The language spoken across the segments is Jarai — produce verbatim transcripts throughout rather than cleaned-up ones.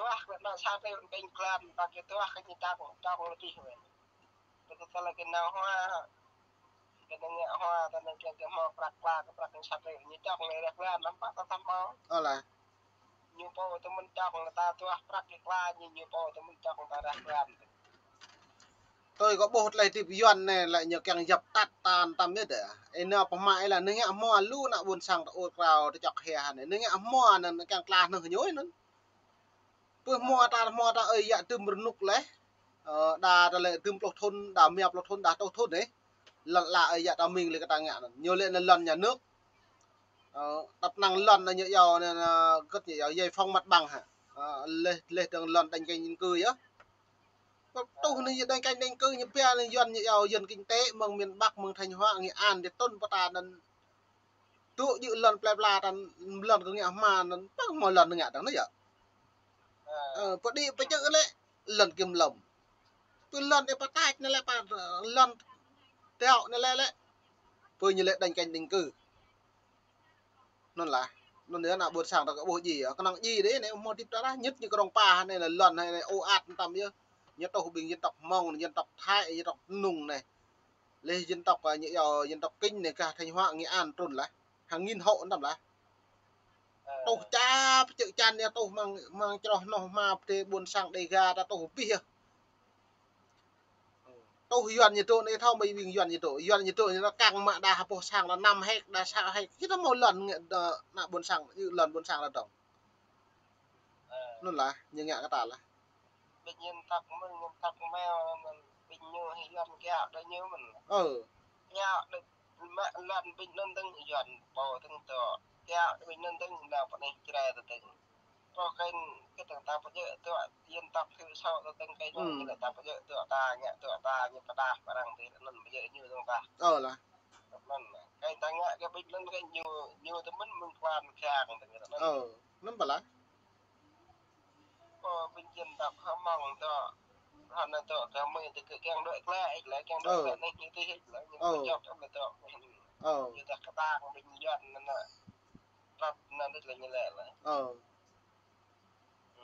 Wah, kơ ană sa triệu kơ ñu klan, ta kơ tuah kơ ñu čang, čang lĕ pih wĕ. Tơ kơ tơlơi kơ nao hua, kơ nao ngă hua, ta nao kơ kơ hmâo prăk kla, kơ prăk ñu sa triệu, ñu čang lĕ rĕh klan, năm pă ta tăm hmâo. Ơ lah. Ñu pô tơ mơ̆n čang lĕ ta tuah prăk kơ kla, ñu, ñu pô tơ mơ̆n čang ta rĕh klan. Tui kâo ƀuh tơlơi hơdip Yuan anai lĕ ñu kiăng djăp tăt tan tăm yơh dêh. Ih nao pơhmă ih lĕ, nao ngă hmua lu ană ƀôn sang ta ur krao ta čŏk hia hă anai. Nao ngă hmua anŭn kiăng tla hnơh ñu anŭn. Pơ hmua ta, hmua ta ơi yă tơm rơnŭk leh. Ơ, đa ta lĕ tơm pluh thŭn, đa mia pluh thŭn, đa rơtuh thŭn anai. Lŏn ala ơi yă ta mĭn lĕ kơ ta ngă anŭn. Ñu lĕ anŭn lŏn nhà nước. Ơ, tăp năng lŏn anŭn ñu yua anŭn, ơ, kơ̆t ñu yua giải phóng mặt bằng hă. Ơ, leh, leh dơ̆ng lŏn định canh định cư yơh. Tơl tuh anai ñu định canh định cư ñu pia anai Yuan ñu yua Yuan kinh tế mơ̆ng miền Bắc, mơ̆ng Thanh Hóa, Nghệ An, dêh tŭn pơ ta anŭn. Tŭ djơ̆ lŏn plơi pla ta lŏn kơ ngă hmua anŭn, păng hmâo lŏn ngă dơ̆ng anai yơh. Ơ, pơ đĭ pơ čư̆ lĕ, lŏn kiểm lâm. Pơ lŏn đĭ pơ tač anai lĕ, pơ lŏn teo anai lĕ lĕ. Pơ ñu lĕ định canh định cư. Anŭn lah, anŭn yơh ană ƀôn sang ta kơ ƀuh djai, kơnơ̆ng djai dêh, anai hmâo hơdip ta lah, ñĕt ñu Krông Pa, anai lŏn, anai ôat tăm yơh. Ñu rơtuh ƀing dân tộc Mông, dân tộc Thái, dân tộc Nùng anai. Leh dân tộc, ơ, ñu yua dân tộc Kinh anai gah Thanh Hóa, Nghệ An trŭn lah. Hàng nghìn hộ tăm lah. Rơtuh ča pơ čư̆ čan ñu rơtuh mơ̆ng, mơ̆ng čroh noh hmua pơdai ƀôn sang Đêga ta rơtuh abih yơh. Rơtuh Yuan ñu dŏ anai thâo mơi ƀing Yuan ñu dŏ. Yuan ñu dŏ ñu kiăng mă đa ha boh sang đa năm héc, đa sa héc. Hơget hmâo lŏn ngă, đa, ană ƀôn sang, ư lŏn ƀôn sang đa dơ̆ng. Anŭn lah, ñu ngă kơ ta lah. Ƀing ñu tăk mơ̆n, ñu tăk meo, anŭn ƀing ñu hĭ Yuan kiaŏ đa ñu mơ̆n. Ơ. Kiaŏ đa mă lŏn ƀing anŭn dơ̆ng Yuan pô dơ̆ng dŏ. Kiaŏ đa ƀing anŭn dơ̆ng nao pơ anai Jrai ta dơ̆ng. Pô kơnh kơ dơ̆ng ta pơjơ̆ dŏ dân tộc thiểu số ta dơ̆ng kơnh ñu lĕ ta pơjơ̆ dŏ ta ngă dŏ ta ñu pơdah pơrăng ti anŭn pơjơ̆ ñu dơ̆ng ta. Ơ lah. Anŭn kơnh ta ngă kơ ƀing anŭn kơnh ñu, ñu tơ mơ̆n mơ̆ng klan kiăng dơ̆ng anŭn. Ơ, anŭn pơlah. Pô ƀing dân tộc Hmông dŏ, hơnŭn dŏ kơ mơi tơ kơ kiăng dŏ klĕ, lĕ kiăng dŏ klĕ anai ñu tih lĕ ñu pơjŏk tơ mơi dŏ. Ñu ta kơtang ƀing Yuan anŭn. Tăp anŭn đĭ lĕ ñu lĕ lĕ. Ơ.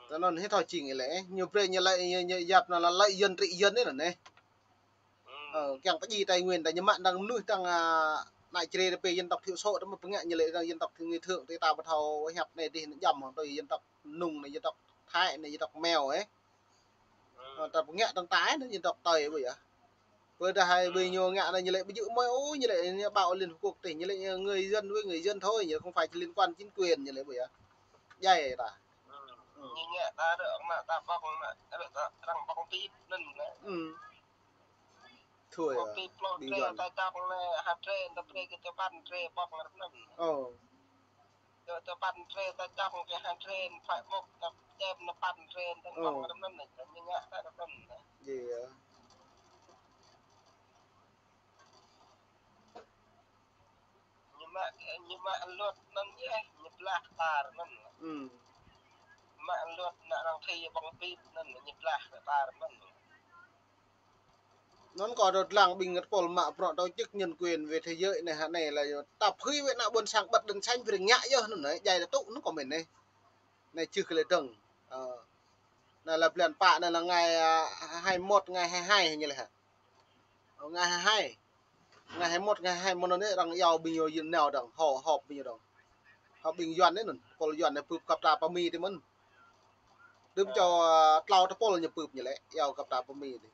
Tơ anŭn hĭ thâo jing lĕ, ñu brơi ñu lĕ, ñu, ñu yap anŭn lĕ lĕ Yuan tri Yuan anŭn anai. Ơ, kiăng pơdjai Tây Nguyên, ta ñu mă dơ̆ng mơnuih dơ̆ng, ơ, ană Jrai ta pơ dân tộc thiểu số ta mă pơngă ñu lĕ dơ̆ng dân tộc người Thượng ta pơthâo hiăp anai dih anŭn jăm hăng tui dân tộc Nùng anai, dân tộc Thái anai, dân tộc Meo ơ. Ơ, ta pơngă dơ̆ng ta anai dân tộc Tây ƀu yơh. Pơ ta hai ƀing ñu ngă anai ñu lĕ ƀu djơ̆ mơi ôh, ñu lĕ ñu bảo Liên Hợp Quốc tih, ñu lĕ người dân với người dân thôi, ñu không phải liên quan chính quyền ñu lĕ ƀu yơh. Djai ta. Ñu ngă ta dŏ mă ta ƀơ̆ng mă, ta arăng ƀơ̆ng pip anŭn mơ̆n. Thua ƀơ̆ng pip pluh ƀing tre Yuan. Ta čŏk anai ha tre, ta pre kơ čơpăn tre ƀơ̆ng arăng anŭn. Ơ. Dŏ čơpăn tre ta čŏk kơ ha tre, phải mŭk ta čem anŭn păn tre ta ƀơ̆ng arăng anŭn, ñu ngă ta arăng anŭn. Iya. Ñu mă, ñu mă luật anŭn yơh, ñu blah kơ tar anŭn. Mă luật anŭn arăng thi ƀơ̆ng pip anŭn, ñu blah kơ tar anŭn. Anŭn kâo dŏ lăng ƀing tơpul mă bruă tổ chức nhân quyền về thế giới anai hă anai lĕ yơh. Ta pơhưi wĕ ană ƀôn sang bật đèn xanh brơi ngă yơh anŭn anai, djai ta tŭ anŭn kâo mĭn anai. Anai čih kơ lĕ dơ̆ng. Ơ. Anai lĕ blan pă anai lĕ ngày, ơ, hai mốt, ngày hai hai ñu lĕ hă. Ơ, ngày hai hai. Ngày hai mốt, ngày hai mốt anŭn anai arăng yua ƀing ñu yơh nao dơ̆ng, họp, họp ƀing ñu dơ̆ng. Họp ƀing Yuan anai anŭn, tơpul Yuan anai bưp găp ta pơ Mi tih mơ̆n. Đưm čô, ơ, tlâo tơpul ñu bưp ñu lĕ, yua găp ta pơ Mi tih.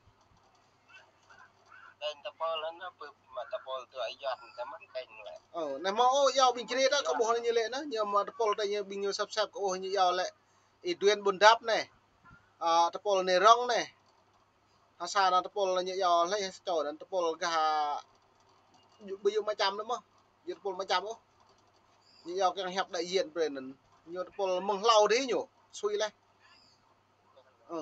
Kơnh tơpul anŭn bưp mă tơpul dua Yuan tih mơ̆n kơnh lĕ. Ơ, anai hmâo ôh yua ƀing Jrai ta kơ ƀuh anai ñu lĕ anai, ñu mă tơpul ta ñu ƀing ñu săp săp kơ ôh ñu yua lĕ. Y Duen Bun Dap anai. Ơ, tơpul anai Rong anai. Ha sa anŭn tơpul ñu yua lĕ sa čô anŭn tơpul gah ƀu djơ̆ mă čăm anŭn mơ̆n. Djơ̆ tơpul mă čăm ôh. Ñu yua kiăng hiăp đại diện brơi anŭn. Ñu tơpul mơ̆ng hlâo dih ñu. Sui leh. Ơ.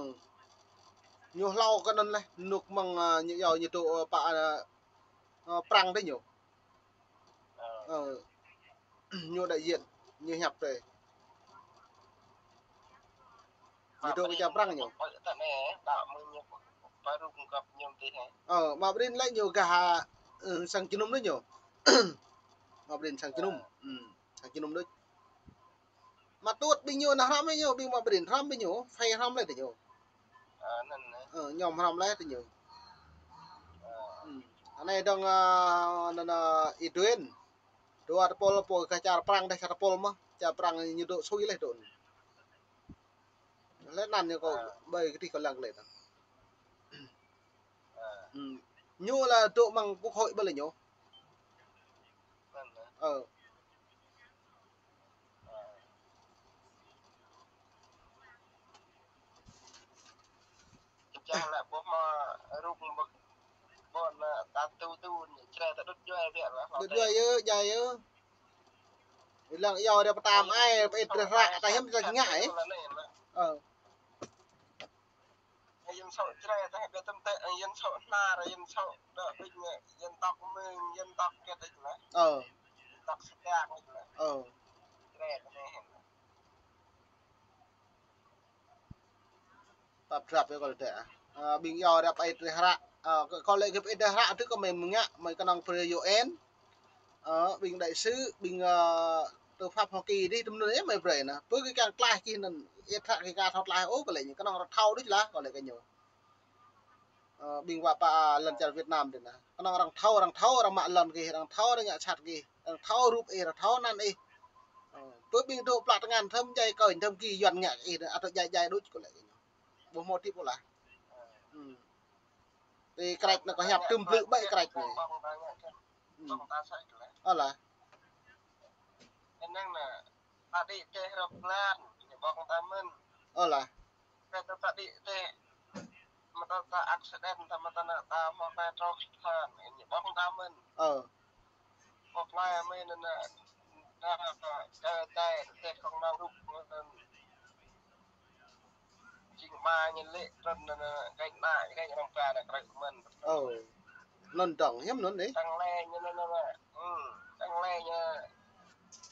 Ñu hlâo kơ anŭn leh. Nuk mơ̆ng, ơ, ñu yua ñu dŏ, ơ, pă, ơ, ơ, Prăng dih ñu. Ơ. Ñu đại diện, ñu hiăp tơi. Ñu dŏ kơ čar Prăng ñu. Ơ, mă ƀrin lĕ ñu gah, ơ, sang jơnum đôč ñu. Mă ƀrin sang jơnum. Ơ. Ư, sang jơnum đôč. Mă tŭt ƀing ñu anai hrăm ƀing ñu, ƀing mă ƀrin hrăm ƀing ñu, phai hrăm lĕ tơ ñu. Ơ, anŭn anai. Ơ, ñu hrăm lĕ tơ ñu. Ơ. Hmm. Anai dong, ơ, anŭn, ơ, Y Duên. Dua tơpul pô gah čar Prang dêh, čar tơpul mơ̆. Čar Prang ñu dŏ sui lĕ dŏ. Lĕ anŭn ñu kâo, ơ, ƀơi kơdih kâo lăng lĕ anŭn. Ơ. Hmm. Ñu lĕ dŏ amăng quốc hội ƀơi lĕ ñu. Anŭn anai. Ơ. Čang lĕ ƀuh mă rŭng mơ̆ ƀôn ta tu tu ñu čre ta đŭt djuai biă lah. Đŭt djuai yơh, djai yơh. Lăng yua rai pơtăm ai, pơit rơ̆k hră, ta hiam ta ngă ai. Ơ. Yên sâu čre ta, ƀiă tơm tê, yên sâu hnar, yên sâu đơ ƀing, yên tŏk mưng, yên tŏk kiet ih lah. Ơ. Yên tŏk sơkang ih lah. Ơ. Čre ta anai. Pap drap yơh kâo lĕ dêh. Ơ, ƀing yua rai pơit rơ̆k hră. Ơ, kâo, kâo lĕ kơ pơit rơ̆k hră tơ kơ mơi mơngă, mơi kơnơ̆ng brơi U N. Ơ, ƀing đại sứ, ƀing, ơ, tư pháp Hoa Kỳ dih, tơm anŭn yơh mơi brơi anŭn. Pơ kơ kiăng tlaih čih anŭn, ih hră kơ ka thâo tlaih ôh, kâo lĕ ñu kơnơ̆ng rơthâo đôč lah, kâo lĕ kơ ñu. Ơ, ƀing wă pă lŏn čar Việt Nam dih anŭn. Kơnơ̆ng arăng thâo, arăng thâo, arăng mă lŏn gih, arăng thâo, arăng ngă sat gih, arăng thâo rup ih, arăng thâo anăn ih. Ơ, pơ ƀing dŏ plă tơngan, thơm djai kơnh, thơm gih Yuan ngă ih, atơ djai djai đôč kâo lĕ kơ ñu. Ƀu hmâo tip ôh lah. Hmm. Ti krĕč anai kâo hiăp tơm blư̆ ƀĕ krĕč anai. Hmm. Ơ lah. Anŭn anai, ta đĭ tơ̆ rơ̆k blan, ñu ƀơ̆ng ta mơ̆n. Ơ lah. Kơ ta, ta đĭ tơ̆, mơ̆ ta, ta accident, ta mơ̆ ta nă, ta mơ̆ ta trôk than, ñu ƀơ̆ng ta mơ̆n. Ơ. Ƀơ̆ng ta mơ̆n anŭn, ta, ta, ta, ta, ta, không nao rŭk, anŭn. Jing mă ñu lĕ trŭn anŭn, anŭn, ganh mă, ganh arăng ba anŭn krư̆ mơ̆n. Ơ. Anŭn dong, hiam anŭn dih. Tăng lĕ ñu anŭn, anŭn, anŭn. Hmm, tăng lĕ ñu.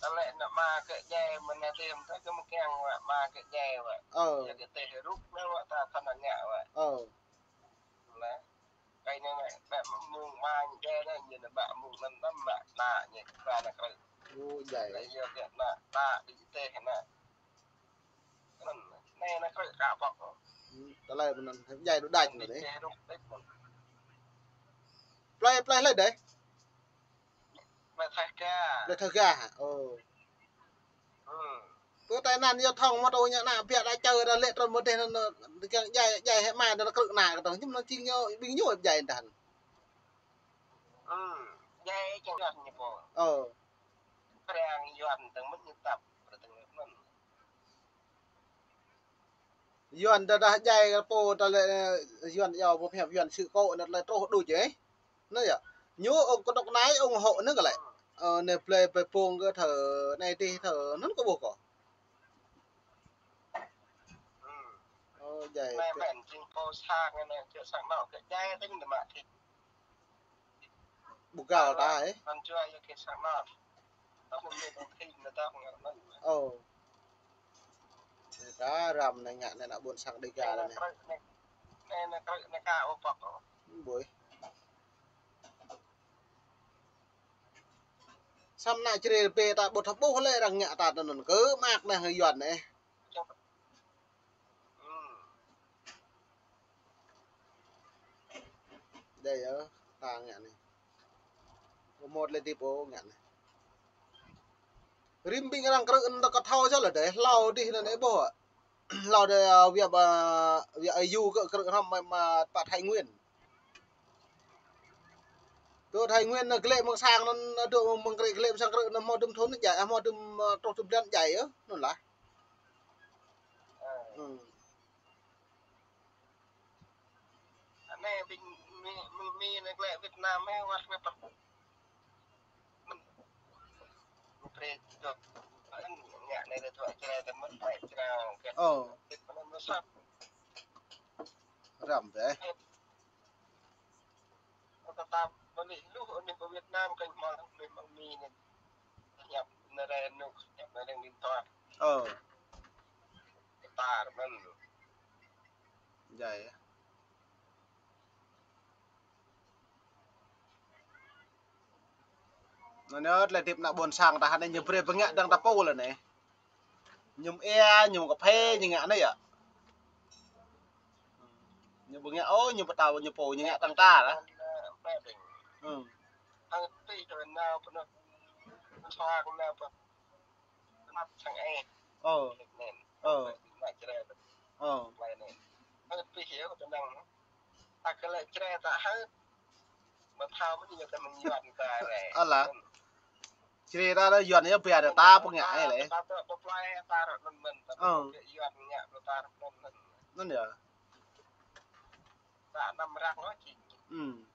Ta lĕ anŭn mă kơ djai mơ̆n anai tơm, ta kơ mơ̆ kiăng wă, mă kơ djai wă. Ơ. Yua kơ tơ̆ rŭk anai wă, ta thâo anŭn ngă wă. Ơ. Lah. Kơ anŭn anai, ƀă mơ̆ng mă ñu djai anai, ñu anŭn ƀă mơ̆ng anŭn anŭn mă, anŭn ñu ba anŭn krư̆. Ơ, djai. Lĕ yua kơ anŭn, anŭn đĭ tơ̆ anŭn. Anŭn, anai anŭn krư̆ ka ƀơ̆ng. Hmm, tơlơi anŭn, djai đu đač anŭn dih. Plơi, plơi hlơi dih? Plơi Thah Ga. Plơi Thah Ga hă? Ơ. Hmm. Pơ tai anŭn yua thŏng mơ̆ tơ ñu anŭn biă đa čơ đa lĕ trŭn mơ̆ dêh anŭn, anŭn, kiăng djai, djai hĕ mai anŭn krư̆ anŭn kơ tŏng, ñu anŭn jing ñu, ƀing ñu djai anŭn. Hmm. Djai čang ñu pô. Ơ. Prang Yuan tơ̆ng mơ̆n ñu tăp, prang tơ̆ng mơ̆n. Yuan ta dah djai kơ pô ta lĕ, Yuan yua pô pơhiăp Yuan sự cố anŭn lĕ truh đôč yơh. Anŭn yơh. Ñu ung kơdŏk anai ung hŏ anŭn kơ lĕ. Ơ, anai plơi pơpông kơ thơ, anai dih thơ, anŭn kơ ƀuh kơ. Ơ, djai. Anai pơ-, mơ̆n jing pô sang anai, čơ sang nao kơ djai tơ̆ng anŭn mă thĭt. Ƀu găl ta ih. Ơ. Ơ. Ih ta răm anai ngă anai ană ƀôn sang Dega anai. Anai, anai, anai, anai, anai, anai, anai, anai, anai. Ƀuh. Samơ̆ ană čre rơbê ta ƀu thâo ƀuh lĕ arăng ngă ta tơ anŭn kơ mă anai hăng Yuan anai. Hmm. Dêh yơh, ta ngă anai. Ƀu hmâo tơlơi hơdip ôh ngă anai. Rĭm ƀing arăng krư̆ anŭn ta kơ thâo čơ lĕ dêh, hlâo dih anŭn anai ƀuh. Hlâo dih, ơ, wia, ơ, wia Yu kơ krư̆ hrŏm mă, mă pă Thái Nguyên. Tơ Thái Nguyên anŭn glĕ mơ̆ng sang anŭn, dŏ mơ̆ng krư̆ glĕ mơ̆ng sang krư̆ anŭn hmâo dŭm thŭn djai, hmâo dŭm, ơ, truh dŭm blan djai yơh, anŭn lah. Hmm. Anai ƀing Mi, Mi, Mi anai glaĭ Việt Nam mơ̆ wăt mơ̆ păt. Mơ̆n. Mơ̆ prê dŏ. Anai ngă anai dŏ tuă črai tơ mơ̆n, glaĭ črai. Ơ. Tĭt mơ̆n mơ̆ sat. Răm bĕ. Ơ, ta, ta, ƀơi anai lu, anai pơ Việt Nam kơ hmâo, anai mơ̆ng Mi anai. Hiăp anai rai anŭn, hiăp anai rai điện thoại. Ơ. Tar mơ̆n. Djai. Anŭn yơh, tơlơi hơdip ană ƀôn sang ta anai ñu brơi bơngă dơ̆ng ta pô lĕ anai. Ñu ia, ñu kơphê, ñu ngă anai yơh. Ñu ƀu ngă ôh, ñu pơtao, ñu pô, ñu ngă tăng ta lah. Ơ. Ơ. Ơ. Ơ lah. Čre ta lah Yuan yơh, ƀiă ta pơngă lĕ. Ơ. Anŭn yơh. Ơ.